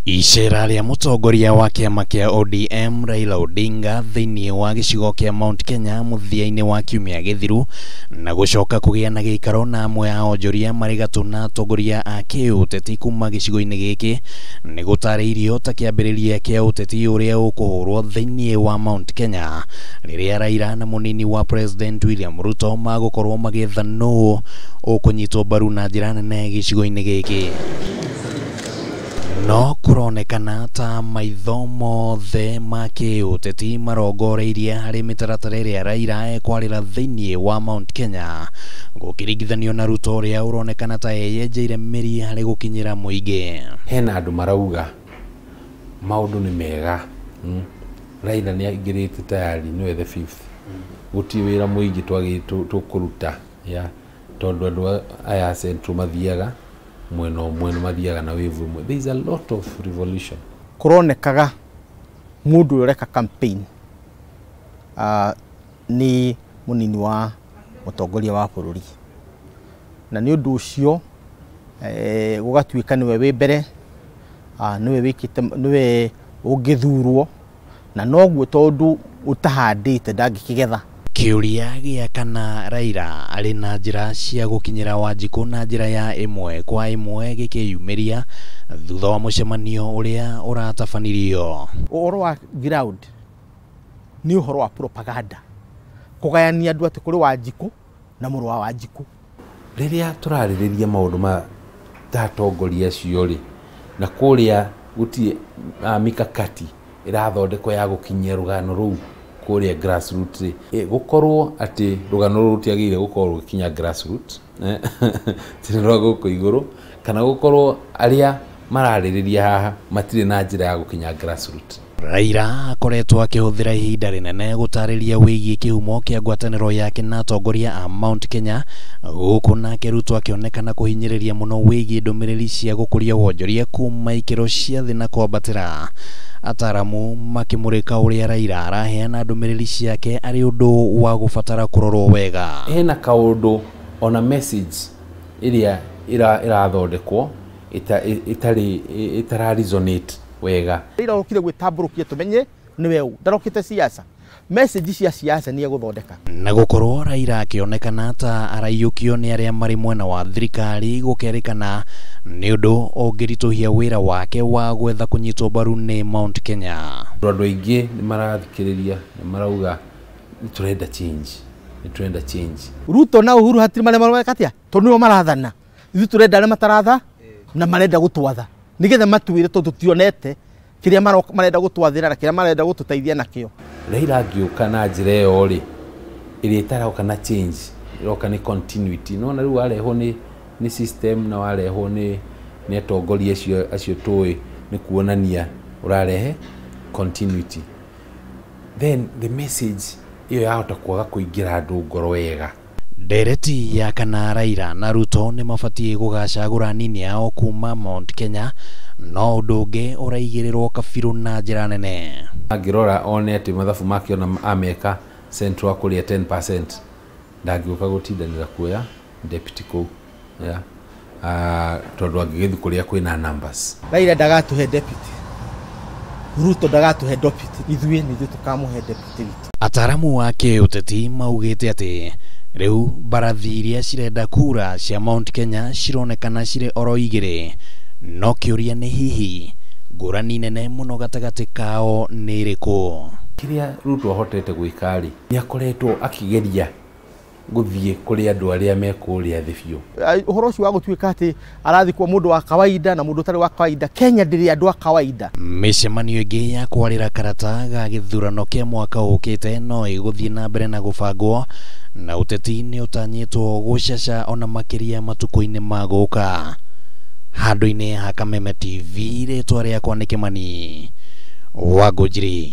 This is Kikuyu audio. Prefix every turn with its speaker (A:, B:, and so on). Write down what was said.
A: Icera rĩa mũtongoria wa kĩama kĩa ODM Raila Odinga thĩinĩ wa gĩcigo kĩa Mount Kenya mũthia-inĩ wa kiumia gĩthiru na gũcoka kũgĩa na gĩikaro na amwe a onjoria marĩ gatũ na atongoria a kĩũteti kuma gĩcigo-inĩ gĩkĩ nĩ gũtarĩirio ta kĩambĩrĩria kĩa ũteti ũrĩa ũkũhũrwo thĩinĩ wa Mount Kenya rĩrĩa Raila na mũnini wa President William Ruto magũkorwo magĩetha nũũ ũkũnyitwo mbaru na njĩra nene gĩcigo-inĩ gĩkĩ. No kũronekana ta maitho mothe ma kĩũteti marongoreirie harĩ mĩtaratara ĩrĩa Raila ekwarĩra thĩinĩ wa Mount Kenya gũkĩringithanio na Ruto ũrĩa ũronekana ta eyenjeire mĩri harĩ gũkinyĩra mũingĩ.
B: Hena andũ marauga maũndũ nĩ mega, Raila nĩ aingĩrĩte tayari nĩwe the fifth, gũtirĩ wĩra mũingĩ twagĩrĩirwo tũkũruta ya tondũ andũ aya a Central mathiaga mwena ũmwe na mathiaga na wave ĩmwe. There is a lot of revolution.
C: Kũronekaga mũndũ ũrĩa ũreka campaign nĩ mũnini wa mũtongoria wa bũrũri, na nĩ ũndũ ũcio gũgatuĩka nĩwe wĩ mbere, nĩwe wĩkĩte, nĩwe ũngĩthurwo, na noguo tondũ ũtahandĩte ndangĩkĩgetha.
A: Kĩũria gĩa kana Raila arĩ na njĩra cia gũkinyĩra Wanjikũ na njĩra ya ĩmwe kwa ĩmwe gĩkĩyumĩria thutha wa mũcemanio ũrĩa ũratabanirio.
C: Ũhoro wa ground nĩ ũhoro wa propaganda, kũgayania andũ atĩ kũrĩ Wanjikũ na mũrũ wa Wanjikũ.
B: Rĩrĩa tũrarĩrĩria maũndũ ma ta atongoria acio rĩ, na kũrĩa gũtirĩ mikakati ĩrathondekwo ya gũkinyia rũgano rũu kũrĩa grassroots rĩ, gũkorwo atĩ rũgano rũu rũtiagĩrĩire gũkorwo rũgĩkinya grassroots ti rwa gũkũ igũrũ, kana gũkorwo arĩa mararĩrĩria haha matirĩ na njĩra ya gũkinya grassroots.
A: Raila akoretwo akĩhũthĩra ihinda rĩnene gũtarĩria wĩgiĩ kĩhumo kĩa ngwatanĩro yake na atongoria a Mount Kenya, gũkũ nake Ruto akĩonekana kũhinyĩrĩria mũno wĩgiĩ ndũmĩrĩri cia gũkũria wonjoria kuma ikĩro cia thĩ na kwambatĩra. Ataramu makĩmũrĩka ũrĩa Raila araheana ndũmĩrĩri ciake arĩ ũndũ wa gũbatara kũrorwo wega.
B: Hena kaũndũ ona message ĩrĩa ĩrathondekwo ĩtarĩ ĩtara resonate wega.
C: Raila okire gwĩtambũrũkia tũmenye nĩwe ũ, ndarokĩte siasa. Message cia siasa nĩ egũthondeka.
A: Na gũkorwo Raila akĩonekana ta araiyũkio nĩ arĩa marĩ mwena wa thirikari gũkerĩkana nĩ ũndũ ũngĩritũhia wĩra wake wa gwetha kũnyitwo mbaru nĩ Mount Kenya.
B: Andũ aingĩ nĩ marathikĩrĩria na marauga nĩ tũrenda change, nĩ tũrenda change.
C: Ruto na Uhuru hatirĩ marĩa mareka atĩa, tondũ nĩo marathana. Ithuĩ tũrenda arĩa mataratha na marenda gũtwatha nĩgetha matuĩre tondũ tũtionete kĩrĩa marenda gũtwathĩra na kĩrĩa marenda gũtũteithia nakĩo.
B: Raila angĩũka na njĩra ĩyo rĩ, ĩrĩa ĩtaroka na change, ĩroka nĩ continuity. Nĩwona rĩu warehwo nĩ system na warehwo nĩ atongoria acio tũĩ nĩ kuonania ũrarehe continuity. Then the message ĩyo yahota kwaga kũingĩra andũ ngoro wega.
A: Ndereti ya kana Raila na Ruto nĩ mabatiĩ gũgacagũra anini ao kuma Mount Kenya no ũndũ ũngĩ ũraigĩrĩrwo kabirũ na njĩra nene.
B: Angĩrora one atĩ mathabu make ona ameka Central akũrĩa 10% ndangĩũka gũtindanĩra kuoya deputy kũu, yeah. Tondũ angĩgĩthiĩ kũrĩa kwĩna numbers.
C: Raila ndagatũhe deputy, Ruto ndagatũhe deputy, ithuĩ nĩ ithuĩ tũkamũhe deputy witũ.
A: Ataramu a kĩũteti maugĩte atĩ rĩu mbarathi iria cirenda kura cia Mount Kenya cironekana cirĩ oro igĩrĩ, no kĩũria nĩ hihi ngũrani nene mũno gatagatĩ kao nĩ ĩrĩkũ?
B: Kĩrĩa Ruto ahotete gwĩka rĩ, nĩ akoretwo akĩgeria gũthiĩ kũrĩ andũ arĩa me kũrĩa thĩ biũ.
C: Ũhoro ũcio wa gũtuĩka atĩ arathiĩ kwa mũndũ wa kawaida na mũndũ ũtarĩ wa kawaida, Kenya ndĩrĩ andũ a kawaida.
A: Mĩcemanio ĩngĩ ya kwarĩra karata ga gĩthurano kĩa mwaka ũkĩte no ĩgũthiĩ na mbere na gũbangwo, na ũteti nĩ ũtanyĩtwo gũcaca ona makĩria matukũ-inĩ ma gũka. Handũ-inĩ ha Kameme TV, rĩtwa rĩakwa nĩ Kĩmani wa Ngũnjiri.